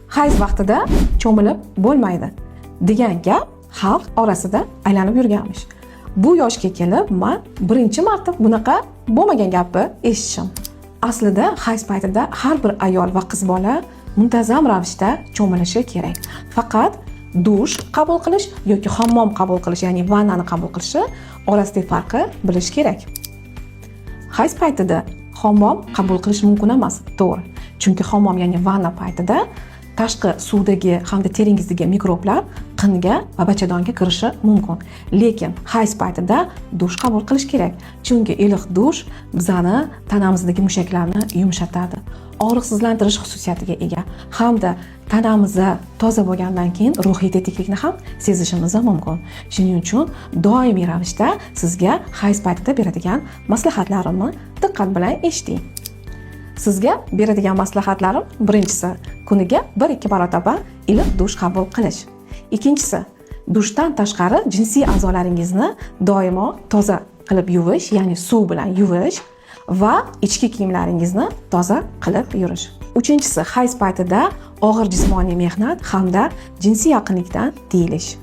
Hayz vaqtida cho'milib bo'lmaydi degan gap xalq orasida aylanib yurganmish. Bu yoshga kelib man birinchi marta bunaqa bo'lmagan gapni eshitishim. Aslida hayz paytida har bir ayol va qiz bola muntazam ravishda cho'milishi kerak. Faqat dush qabul qilish yoki hammom qabul qilish, ya'ni vannani qabul qilishi orasidagi farqi bilish kerak. Hayz paytida hammom qabul qilish mumkin emas, to'g'ri. Chunki hammom, ya'ni vanna paytida tashqi suvdagi hamda teringizdagi mikroblar qinga va bachadonga kirishi mumkin. Lekin hayz paytida dush qabul qilish kerak. Chunki iliq dush bizani tanamizdagi mushaklarni yumshatadi. Og'riqsizlantirish xususiyatiga ega hamda tanamiz toza bo'lgandan keyin ruhiy tetiklikni ham sezishimiz mumkin. Shuning uchun doimiy ravishda sizga hayz paytida beradigan maslahatlarimni diqqat bilan eshiting. Sizga beradigan maslahatlarim: birinchisi, kuniga 1-2 marotaba iliq dush qabul qilish. Ikkinchisi, dushdan tashqari jinsiy a'zolaringizni doimo toza qilib yuvish, ya'ni suv bilan yuvish va ichki kiyimlaringizni toza qilib yurish. Uchinchisi, hayz paytida og'ir jismoniy mehnat hamda jinsiy yaqinlikdan tiyilish.